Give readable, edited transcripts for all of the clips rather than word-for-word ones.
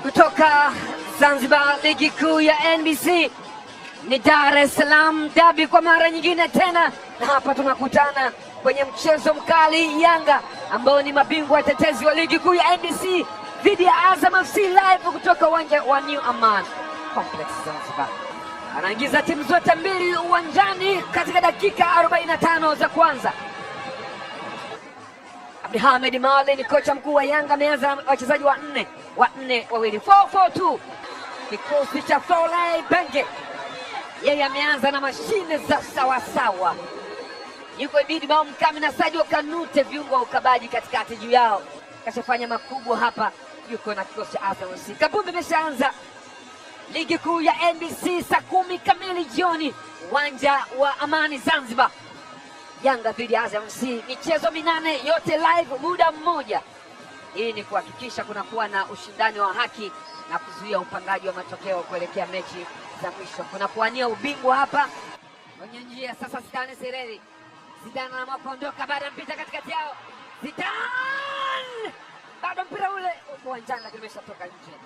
Kutoka Zanzibar, ligi kuu ya NBC ni Dar es Salaam Derby kwa mara nyingine tena, na hapa tunakutana kwenye mchezo mkali, Yanga ambao ni mabingwa watetezi wa ligi kuu ya NBC dhidi ya Azam FC, live kutoka uwanja wa New Aman Complex Zanzibar. Anaingiza timu zote mbili uwanjani katika dakika 45 za kwanza. Abdihamid Mali ni kocha mkuu wa Yanga, ameanza wachezaji wanne wanne wawili 4-4-2. Kikosi cha Florent Ibenge, yeye ameanza na mashine za sawasawa. Yuko Ibidi Bao Mkami na Sadio Kanute, viungo wa ukabaji katikati juu yao, kashafanya makubwa hapa. Yuko na kikosi cha Azam FC. Kabumbi imeshaanza ligi kuu ya NBC saa 10 kamili jioni, uwanja wa Amani Zanzibar. Yanga dhidi ya Azam FC, michezo 8 yote live muda mmoja. Hii ni kuhakikisha kunakuwa na ushindani wa haki na kuzuia upangaji wa matokeo kuelekea mechi za mwisho. Kuna kuwania ubingwa hapa kwenye njia sasa. Zidane Sereri, Zidane anaamua kuondoka, baada ya mpira katikati yao. Zidane bado mpira ule uko uwanjani, lakini umeshatoka nje.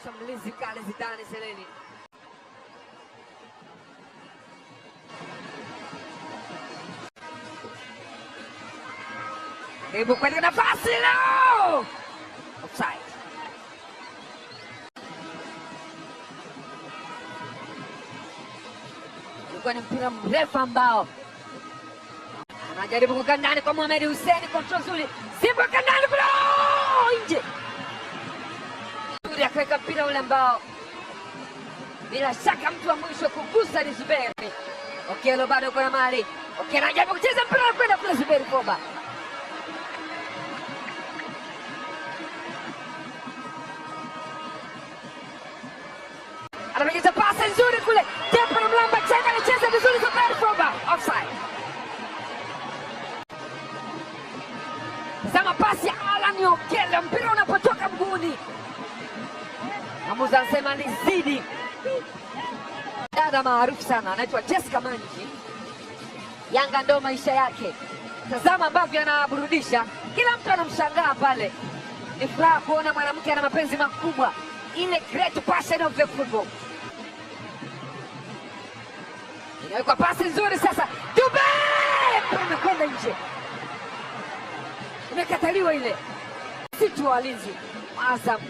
Shambulizi kale Zidane Sereri. Karibu kwenye nafasi leo. Offside. Ilikuwa ni mpira mrefu ambao anajaribu kukaa ndani kwa Mohamed Hussein, control nzuri. Simba kandani kule nje. Nzuri akaweka mpira ule ambao bila shaka mtu wa mwisho kugusa ni Zuberi. Okelo bado kuna mali. Okelo anajaribu kucheza mpira kwenda kule Zuberi Foba. Anamaliza pasi nzuri kule. Tempo na mlamba chenga anacheza vizuri Zuberi Foba. Offside. Tazama pasi ya Alan Okello, mpira unapotoka mguuni. Mwamuzi anasema ni zidi. Dada maarufu sana anaitwa Jessica Manji. Yanga ndo maisha yake. Tazama ambavyo anaburudisha. Kila mtu anamshangaa pale. Ni furaha kuona mwanamke ana mapenzi makubwa. Ile great passion of the football. Inawekwa pasi nzuri sasa. Dube! Amekwenda nje. Imekataliwa ile. Situ walinzi Azam.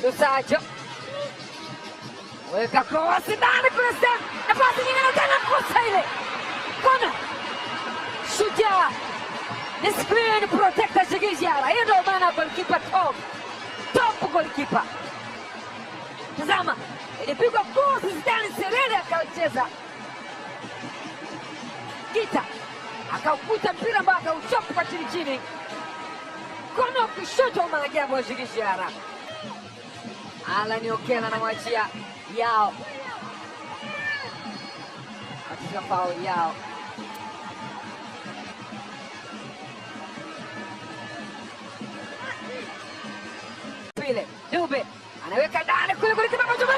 Lusajo. Weka kwa ndani kule sasa. Nafasi nyingine tena kosa ile. Kona. Shujaa. Ni screen protector Shigiziara. Hiyo ndio maana goalkeeper top. Top goalkeeper. Tazama, ilipigwa cross Zidane Serere akaucheza. Kita akaukuta mpira ambao akauchopa kwa chini chini. Kono kushoto maajabu ya Shigiziara. Alan Okello anamwachia Yao. Katika foul Yao. Pile Dube anaweka ndani kule kule kipa kwa Chuma.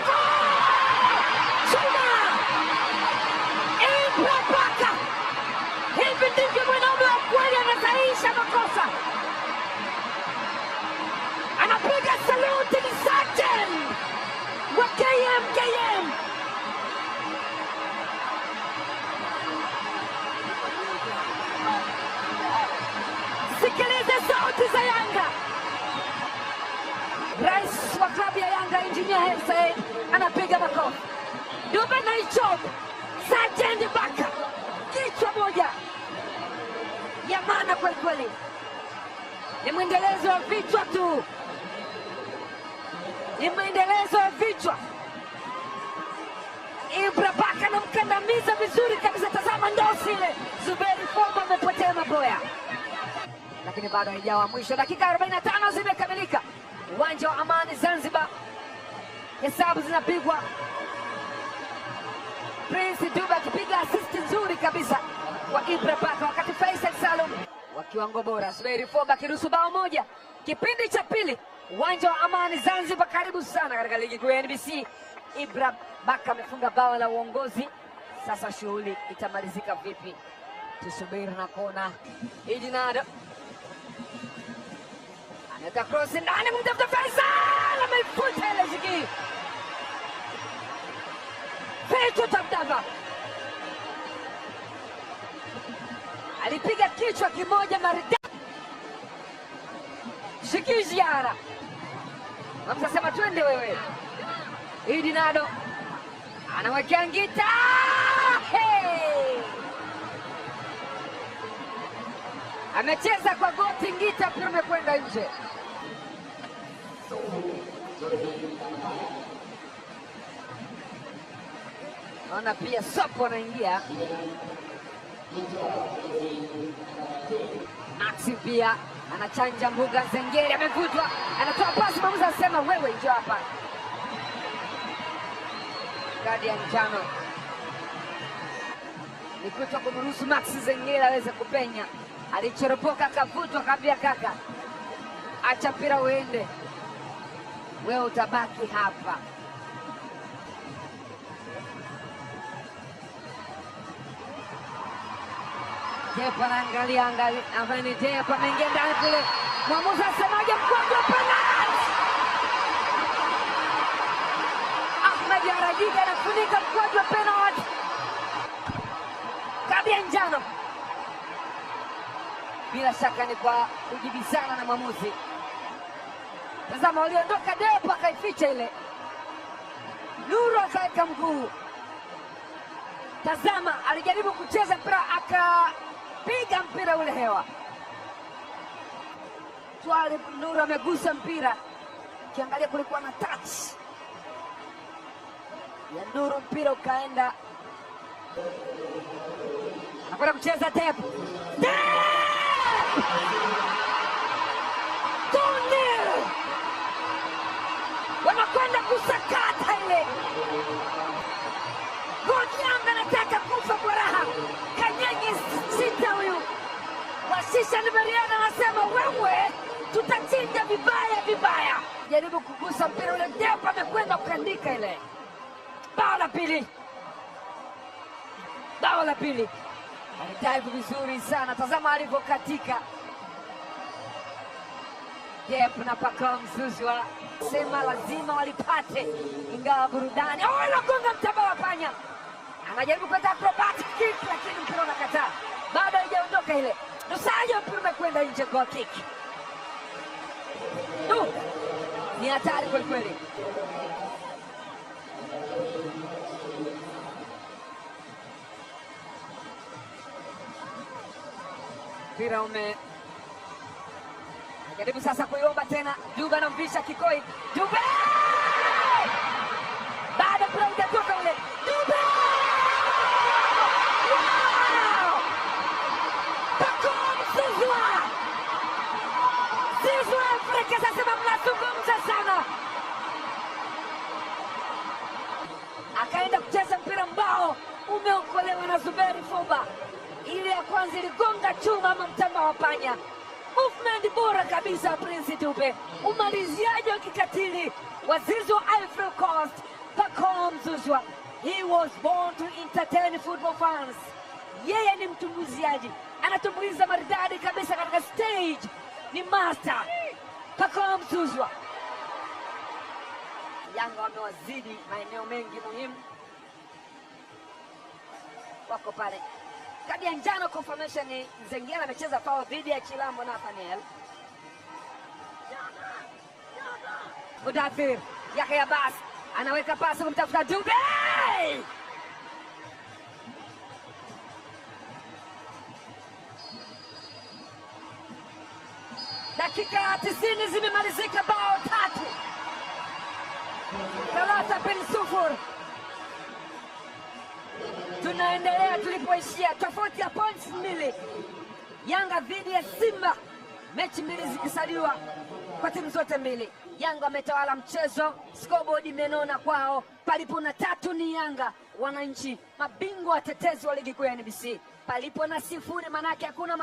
Ibra Baka. Hivi ndivyo mwanaume wa kweli anasahihisha makosa. Anapiga saluti ni Sergeant wa KMKM. Sikiliza sauti za Yanga. Rais wa klabu ya Yanga Engineer Hersi anapiga makofi. Dube na ichop Sergeant Baka, kichwa moja ya maana kweli kweli. Ni mwendelezo wa vichwa tu. Ni mwendelezo wa vichwa. Ibra Baka anamkandamiza vizuri kabisa. Tazama ndosi ile. Zuberi Foba amepotea maboya. Lakini bado haijawa mwisho. Dakika 45 zimekamilika. Uwanja wa Amani Zanzibar. Hesabu zinapigwa. Prince Dube akipiga assist nzuri kabisa kwa Ibra Baka, wakati Faisal Salum wa kiwango bora. Zuberi Foba akiruhusu bao moja. Kipindi cha pili, uwanja wa Amani Zanzibar, karibu sana katika ligi kuu ya NBC. Ibra Baka amefunga bao la uongozi. Sasa shughuli itamalizika vipi? Tusubiri na kuona. Idinado Neta cross ndani kumtafuta Faisal, ameifuta ile shiki. Feito Tabdava alipiga kichwa kimoja maridadi. Shiki Ziara sema twende wewe. Idi Nado anawekea ngita. Hey! Amecheza kwa goti ngita, mpira umekwenda nje. Naona pia Sopo anaingia. Maxi pia anachanja mbuga. Zengeri amevutwa, anatoa pasi, mwamuzi anasema wewe njoo hapa. Kadi ya njano ni kuto kumruhusu Maxi Zengeri aweze kupenya. Alichoropoka akavutwa, akaambia kaka, acha mpira uende, wewe utabaki hapa. Jepa anaangalia angalia, ambaye Jepa ameingia ndani kule, mwamuzi asemaje? Mkwaju wa penalti! Ahmed Arajiga anafunika mkwaju wa penalti, kadi ya njano. Bila shaka ni kwa kujibizana na mwamuzi. Tazama, waliondoka Depo akaificha ile, Nuru akaweka mguu. Tazama, alijaribu kucheza mpira akapiga mpira ule hewa. Twalib Nuru amegusa mpira, ukiangalia kulikuwa na touch ya Nuru, mpira ukaenda, anakwenda kucheza Depo. 2-0 wanakwenda kusakata ile. Godi Yanga anataka kufa kwa raha. Kanyengi sita huyu Washisha Liberiana anasema wewe, tutachinja vibaya vibaya. Jaribu kugusa mpira ule, Depo amekwenda kuandika ile. Bao la pili, bao la pili. Alidive vizuri sana, tazama alivyokatika Dep na Pacome Zouzoua, sema lazima walipate, ingawa burudani. Oh, inagonga mtamba wa panya, anajaribu kwenda acrobatic kick, lakini mpira unakataa, bado haijaondoka ile. Lusajo, mpira umekwenda nje, goal kick. Du, ni hatari kweli kweli. Mpira ume jaribu sasa kuiomba tena. Dube anamvisha kikoi. Dube! Bado mpira hujatoka ule. Dube! Wow! Pacome Zouzoua! Zouzoua Afrika sasa mnazungumza sana. Akaenda kucheza mpira mbao umeokolewa na Zuberi Foba. Ile ya kwanza iligonga chuma ama mtamba wa panya. Movement bora kabisa Prince Dube, umaliziaji wa kikatili wa Zizou Ivory Coast. Pacome Zouzoua, he was born to entertain football fans. Yeye ni mtumbuiziaji, anatumbuiza maridadi kabisa katika stage, ni master Pacome Zouzoua. Yanga wamewazidi maeneo mengi muhimu, wako pale. Kadi ya njano confirmation ni Nzengera amecheza foul dhidi ya Chilambo Nathaniel. Mudathir Yahya Abbas anaweka pasi kumtafuta Dube. Dakika 90 zimemalizika, bao 3 3-0. Tunaendelea tulipoishia, tofauti ya points 2. Yanga dhidi ya Simba, mechi 2 zikisaliwa kwa timu zote mbili. Yanga wametawala mchezo, scoreboard imenona kwao, palipo na 3 ni Yanga, wananchi mabingwa watetezi wa ligi kuu ya NBC. Palipo na 0 manake hakuna.